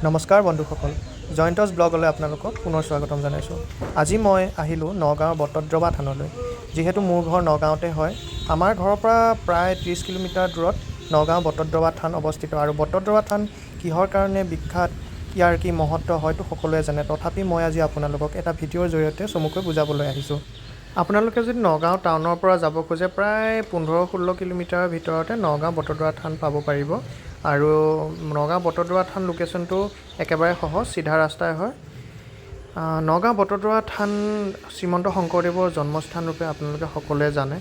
নমস্কাৰ বন্ধুসকল, জয়ন্তজ ব্লগলৈ আপোনালোকক পুনৰ স্বাগতম জনাইছোঁ। আজি মই আহিলোঁ নগাঁৱৰ বটদ্ৰৱা থানলৈ। যিহেতু মোৰ ঘৰ নগাঁৱতে হয়, আমাৰ ঘৰৰ পৰা প্ৰায় 30 কিলোমিটাৰ দূৰত নগাঁও বটদ্ৰৱা থান অৱস্থিত। আৰু বটদ্ৰৱা থান কিহৰ কাৰণে বিখ্যাত, ইয়াৰ কি মহত্ব, হয়তো সকলোৱে জানে। তথাপি মই আজি আপোনালোকক এটা ভিডিঅ'ৰ জৰিয়তে চমুকৈ বুজাবলৈ আহিছোঁ। আপোনালোকে যদি নগাঁও টাউনৰ পৰা যাব খোজে, প্ৰায় 15-16 কিলোমিটাৰৰ ভিতৰতে নগাঁও বটদ্ৰৱা থান পাব পাৰিব। আৰু নগাঁও বটদ্ৰৱা থান লোকেশ্যনটো একেবাৰে সহজ, চিধা ৰাস্তাই হয়। নগাঁও বটদ্ৰৱা থান শ্ৰীমন্ত শংকৰদেৱৰ জন্মস্থান ৰূপে আপোনালোকে সকলোৱে জানে।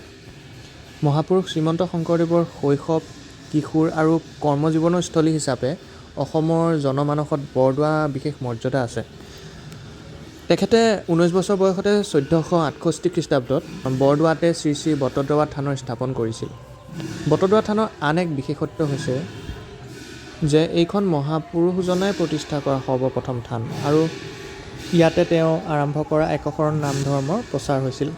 মহাপুৰুষ শ্ৰীমন্ত শংকৰদেৱৰ শৈশৱ, কিশোৰ আৰু কৰ্মজীৱনৰ স্থলী হিচাপে অসমৰ জনমানসত বৰদোৱা বিশেষ মৰ্যাদা আছে। তেখেতে 19 বছৰ বয়সতে 1468 খ্ৰীষ্টাব্দত বৰদোৱাতে শ্ৰী শ্ৰী বটদ্ৰৱা থানৰ স্থাপন কৰিছিল। বটদ্ৰৱা থানৰ আন এক বিশেষত্ব হৈছে যে এইখন মহাপুৰুষজনাই প্ৰতিষ্ঠা কৰা সৰ্বপ্ৰথম থান আৰু ইয়াতে তেওঁ আৰম্ভ কৰা একশৰণ নাম ধৰ্মৰ প্ৰচাৰ হৈছিল।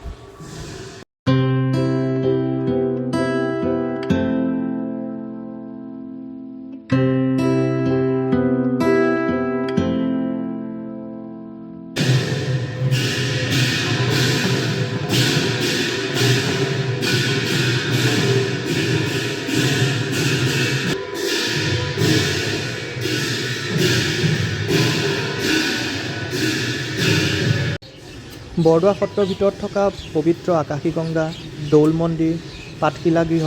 বৰদোৱা সত্ৰৰ ভিতৰত থকা পবিত্ৰ আকাশী গংগা, দৌল মন্দিৰ, পাঠশিলা গৃহ,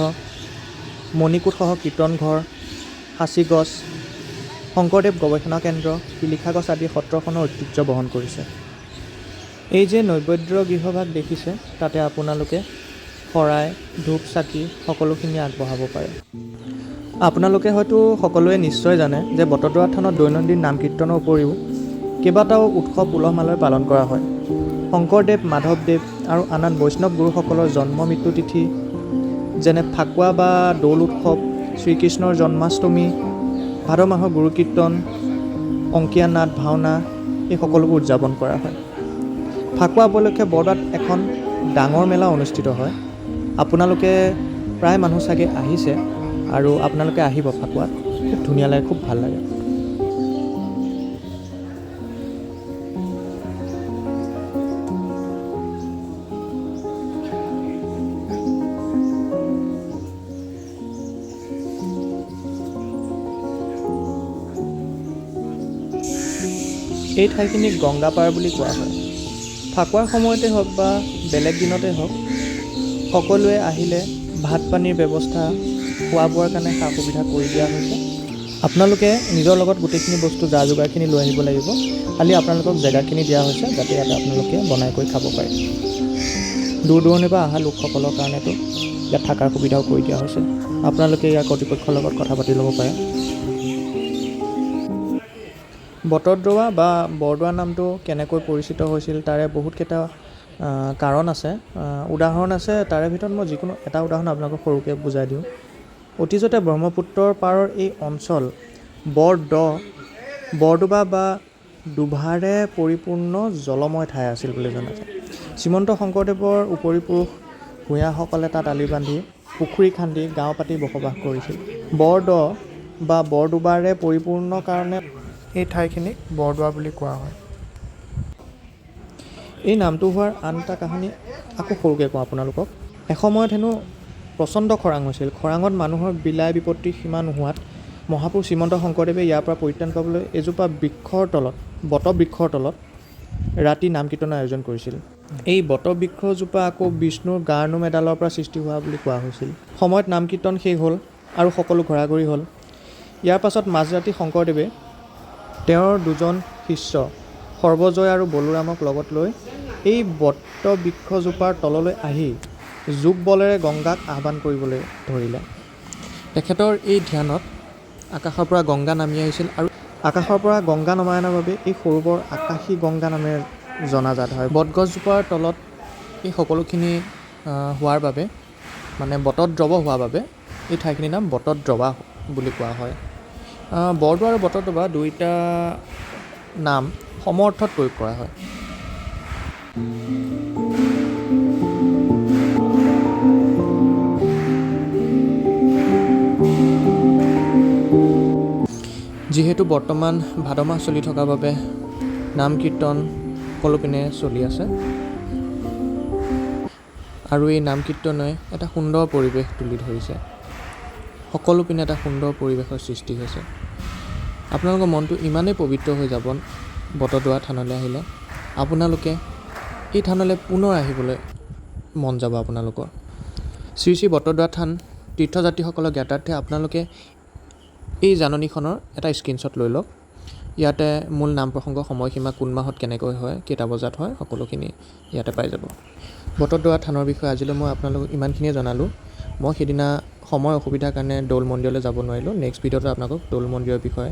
মণিকূটসহ কীৰ্তনঘৰ, সাঁচি গছ, শংকৰদেৱ গৱেষণা কেন্দ্ৰ, শিলিখা গছ আদি সত্ৰখনৰ ঐতিহ্য বহন কৰিছে। এই যে নৈবেদ্য গৃহভাগ দেখিছে, তাতে আপোনালোকে শৰাই, ধূপ, চাকি সকলোখিনি আগবঢ়াব পাৰে। আপোনালোকে হয়তো সকলোৱে নিশ্চয় জানে যে বটদ্ৰৱা থানত দৈনন্দিন নাম কীৰ্তনৰ উপৰিও কেইবাটাও উৎসৱ উলহ মালহেৰে পালন কৰা হয়। শংকৰদেৱ, মাধৱদেৱ আৰু আন আন বৈষ্ণৱ গুৰুসকলৰ জন্ম মৃত্যু তিথি, যেনে ফাকুৱা বা দৌল উৎসৱ, শ্ৰীকৃষ্ণৰ জন্মাষ্টমী, ভাদ মাহৰ গুৰু কীৰ্তন, অংকীয়া নাট, ভাওনা, এই সকলোবোৰ উদযাপন কৰা হয়। ফাকুৱা উপলক্ষে বৰদোৱাত এখন ডাঙৰ মেলা অনুষ্ঠিত হয়। আপোনালোকে প্ৰায় মানুহ চাগে আহিছে আৰু আপোনালোকে আহিব ফাকুৱাত। খুব ধুনীয়া লাগে, খুব ভাল লাগে। এই ঠাইখিনিক গংগাপাৰ বুলি কোৱা হয়। ফাকুৱাৰ সময়তে হওক বা বেলেগ দিনতে হওক, সকলোৱে আহিলে ভাত পানীৰ ব্যৱস্থা, খোৱা বোৱাৰ কাৰণে সা সুবিধা কৰি দিয়া হৈছে। আপোনালোকে নিজৰ লগত গোটেইখিনি বস্তু, যা যোগাৰখিনি লৈ আহিব লাগিব। খালি আপোনালোকক জেগাখিনি দিয়া হৈছে, যাতে ইয়াতে আপোনালোকে বনাই কৰি খাব পাৰে। দূৰ দূৰণিৰ পৰা অহা লোকসকলৰ কাৰণেতো ইয়াত থকাৰ সুবিধাও কৰি দিয়া হৈছে। আপোনালোকে ইয়াৰ কৰ্তৃপক্ষৰ লগত কথা পাতি ল'ব পাৰে। বটদ্ৰৱা বা বৰদোৱা নামটো কেনেকৈ পৰিচিত হৈছিল, তাৰে বহুতকেইটা কাৰণ আছে, উদাহৰণ আছে। তাৰে ভিতৰত মই যিকোনো এটা উদাহৰণ আপোনালোকক সৰুকৈ বুজাই দিওঁ। অতীজতে ব্ৰহ্মপুত্ৰৰ পাৰৰ এই অঞ্চল বৰ দ, বৰডোবা বা ডোভাৰে পৰিপূৰ্ণ জলময় ঠাই আছিল বুলি জনা যায়। শ্ৰীমন্ত শংকৰদেৱৰ উপৰিপুৰুষ ভূঞাসকলে তাত আলি বান্ধি, পুখুৰী খান্দি, গাঁও পাতি বসবাস কৰিছিল। বৰ দ বা বৰডোবাৰে পৰিপূৰ্ণ কাৰণে এই ঠাইখিনিক বৰদোৱা বুলি কোৱা হয়। এই নামটো হোৱাৰ আন এটা কাহিনী আকৌ সৰুকৈ কওঁ আপোনালোকক। এসময়ত হেনো প্ৰচণ্ড খৰাং হৈছিল। খৰাঙত মানুহৰ বিলাই বিপত্তিৰ সীমা নোহোৱাত মহাপুৰুষ শ্ৰীমন্ত শংকৰদেৱে ইয়াৰ পৰা পৰিত্ৰাণ পাবলৈ এজোপা বৃক্ষৰ তলত, বটবৃক্ষৰ তলত ৰাতি নাম কীৰ্তনৰ আয়োজন কৰিছিল। এই বটবৃক্ষজোপা আকৌ বিষ্ণুৰ গাৰ নোম এডালৰ পৰা সৃষ্টি হোৱা বুলি কোৱা হৈছিল। সময়ত নাম কীৰ্তন শেষ হ'ল আৰু সকলো ঘৰাঘৰি হ'ল। ইয়াৰ পাছত মাজৰাতি শংকৰদেৱে তেওঁৰ দুজন শিষ্য সৰ্বজয় আৰু বলোৰামক লগত লৈ এই বটবৃক্ষজোপাৰ তললৈ আহি যোগ বলেৰে গংগাক আহ্বান কৰিবলৈ ধৰিলে। তেখেতৰ এই ধ্যানত আকাশৰ পৰা গংগা নামি আহিছিল আৰু আকাশৰ পৰা গংগা নমাই অনাৰ বাবে এই সৰোবৰ আকাশী গংগা নামেৰে জনাজাত হয়। বটগছজোপাৰ তলত এই সকলোখিনি হোৱাৰ বাবে, মানে বটদ্ৰৱ হোৱাৰ বাবে এই ঠাইখিনিৰ নাম বটদ্ৰৱা বুলি কোৱা হয়। বৰদোৱা আৰু বটদ্ৰৱা দুয়োটা নাম সম অৰ্থত প্ৰয়োগ কৰা হয়। যিহেতু যিহেতু বৰ্তমান ভাদ মাহ চলি থকাৰ বাবে নাম কীৰ্তন সকলো পিনে চলি আছে আৰু এই নাম কীৰ্তনে এটা সুন্দৰ পৰিৱেশ তুলি ধৰিছে। সকলো পিনে এটা সুন্দৰ পৰিৱেশৰ সৃষ্টি হৈছে। আপোনালোকৰ মনটো ইমানেই পবিত্ৰ হৈ যাব বটদ্ৰৱা থানলৈ আহিলে, আপোনালোকে এই থানলৈ পুনৰ আহিবলৈ মন যাব আপোনালোকৰ। শ্ৰী শ্ৰী বটদ্ৰৱা থান তীৰ্থযাত্ৰীসকলৰ জ্ঞাতাৰ্থে আপোনালোকে এই জাননীখনৰ এটা স্ক্ৰীণশ্বট লৈ লওক। ইয়াতে মূল নাম প্ৰসংগ সময়সীমা, কোন মাহত কেনেকৈ হয়, কেইটা বজাত হয়, সকলোখিনি ইয়াতে পাই যাব। বটদ্ৰৱা থানৰ বিষয়ে আজিলৈ মই আপোনালোকক ইমানখিনিয়ে জনালোঁ। মই সেইদিনা সময় অসুবিধাৰ কাৰণে দৌল মন্দিৰলৈ যাব নোৱাৰিলোঁ। নেক্সট ভিডিঅ'টোত আপোনালোকক দৌল মন্দিৰৰ বিষয়ে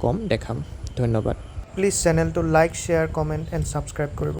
ক'ম, দেখাম। ধন্যবাদ। প্লিজ চেনেলটো like, share, comment and subscribe কৰিব।